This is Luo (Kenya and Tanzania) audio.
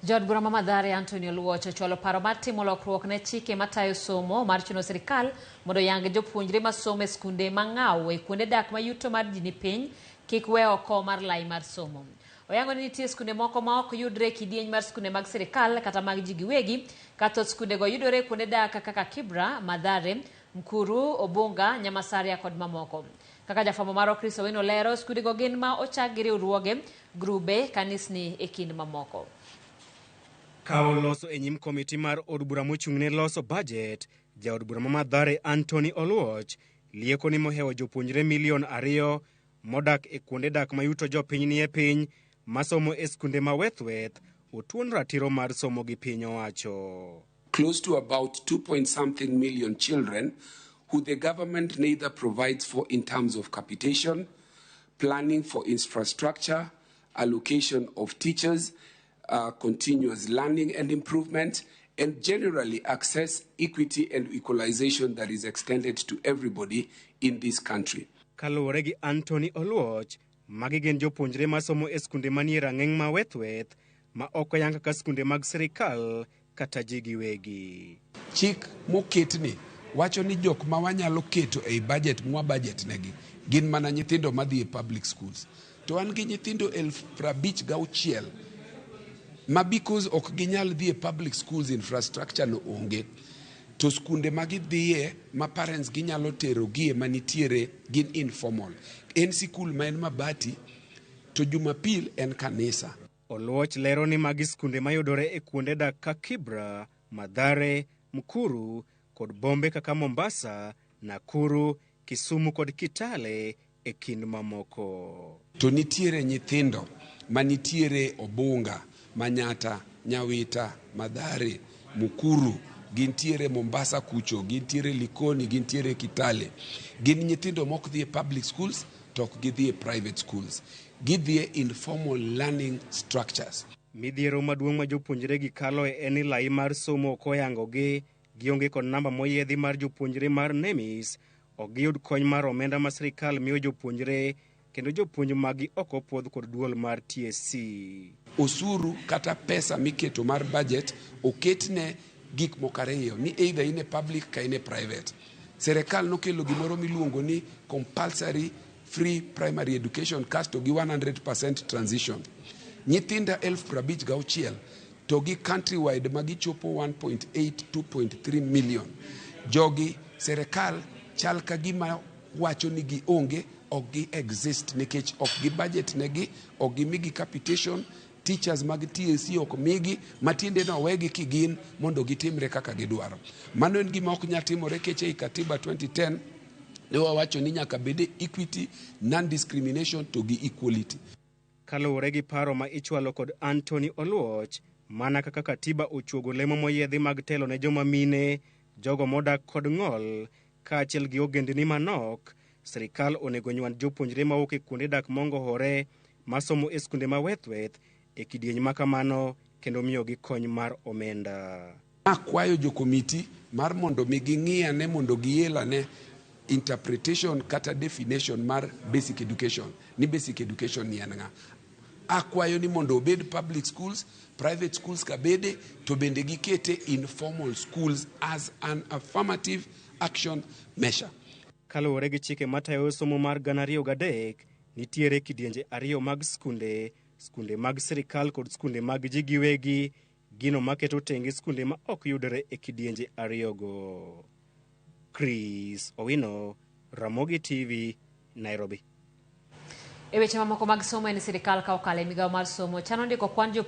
Jaod bura ma Mathare Anthony Oluoch ochwalo paro mar timo lokruok ne chike matayo somo mar chuno sirikal mondo oyang jopuonjre masomo e skunde mang'aw e kuonde dak ma yuto mar ji ni piny kik we oko mar lai mar somo. Oyango ni nitie skunde moko ma ok yudre e kidieny mar skunde mag sirikal kata mag ji giwegi ka thoth skundego yudore e kuonde dak kaka Kibra, Mathare, Mukuru, Obunga, Nyamasaria kod mamoko. Kaka jafwambo marwa Chris Owino lero, skundego gin ma ochak gi riwruoge, grube, kanisni e kind mamoko. Ka oloso e nyim komiti mar od bura mochung' ne loso bajet, jaod bura ma Mathare Anthony Oluoch lieko ni mohewo jopuonjre milion 2 modak e kuonde dak ma yuto jopiny nie piny masomo e skunde ma weth-weth otuon ratiro mar somo gi piny owacho. Close to about 2 point something million children who the government neither provides for in terms of capitation, planning for infrastructure, allocation of teachers, continuous learning and improvement, and generally access, equity, and equalization that is extended to everybody in this country. Kaluwore gi Anthony Oluoch, magi gin jopuonjre masomo e skunde manie rang'eng' ma weth-weth ma ok oyang kaka skunde mag sirikal kata ji giwegi. Chik moketni wacho ni jok ma wanyalo keto ei budget mwa budget negi gin mana nyithindo madhi e public schools. To wan gi nyithindo 56,000 ma because ok ginyal dhi e public schools, infrastructure no onge. To skunde ma gidhiye ma parents ginyalo terogie manitiere gin informal. En sikul ma en mabati to Jumapil en kanisa. Oluoch lero ni magi skunde mayudore e kuonde dak ka Kibra, Mathare, Mukuru kod bombe kaka Mombasa, Nakuru, Kisumu kod Kitale e kind mamoko. To nitiere nyithindo manitiere Obunga, Manyata, Nyawita, Mathare, Mukuru, gintiere Mombasa kucho, gintiere Likoni, gintiere Kitale. Gin nyithindo mok dhi e public schools to ok gidhi e private schools. Gidhi e informal learning structures. Midhiero maduong' ma jopuonjre gi kaloe en ni lai mar somo ok oyangogi, gionge kod namba moyiedhi mar jopuonjre mar NEMIS, ok giyud kony mar omenda ma sirikal miyo jopuonjre kendo jopuonj maggi ok opuodh kod duol mar TSC. Osuru kata pesa miketo mar budget oketne gik moko ariyo ni either in e public ka in e private. Serikal nokelo gimoro miluongo ni compulsory free primary education kasto gi 100% transition. Nyithinda 56,000 to gi countrywide ma gichopo 1.8 2.3 million. Jogi serikal chal ka gima wacho ni gionge, ok gi exist nikech ok gi budget negi, ok gimigi capitation, teachers mag TSC ok migi, matiende ni owegi kigin mondo gitimre kaka gidwaro. Mano en gima ok nyal timore kech ei katiba 2010 ne wawacho ni nyaka bede equity, non-discrimination to gi equality. Kaluwore gi paro ma ichwalo kod Anthony Oluoch, mana kaka katiba ochuogo lemo moyiedhi mag telo ne joma mine, jogo modak kod ng'ol, kaachiel gi ogendini manok, sirikal onego nywand jopuonjre mawuok e kuonde dak mongohore masomo e skunde ma weth-weth e kidieny ma kamano kendo miyogi kony mar omenda. Akwayo jo komiti mar mondo mi ging'i ane mondo giel ane interpretation kata definition mar basic education ni basic education ni en ng'a. Akwayo ni mondo obed public schools, private schools ka bede to bende gikete informal schools as an affirmative action measure. Kaluwore gi chike matayo somo mar 2003, nitiere kidienje ariyo mag skunde, skunde mag sirikal kod skunde mag ji giwegi, gino maketo tenge skunde ma ok yudore e kidienje ariyogo. Chris Owino, Ramogi TV, Nairobi. E weche mamoko mag somo en sirikal ka okalo e migawo mar somo chano ndiko kwan.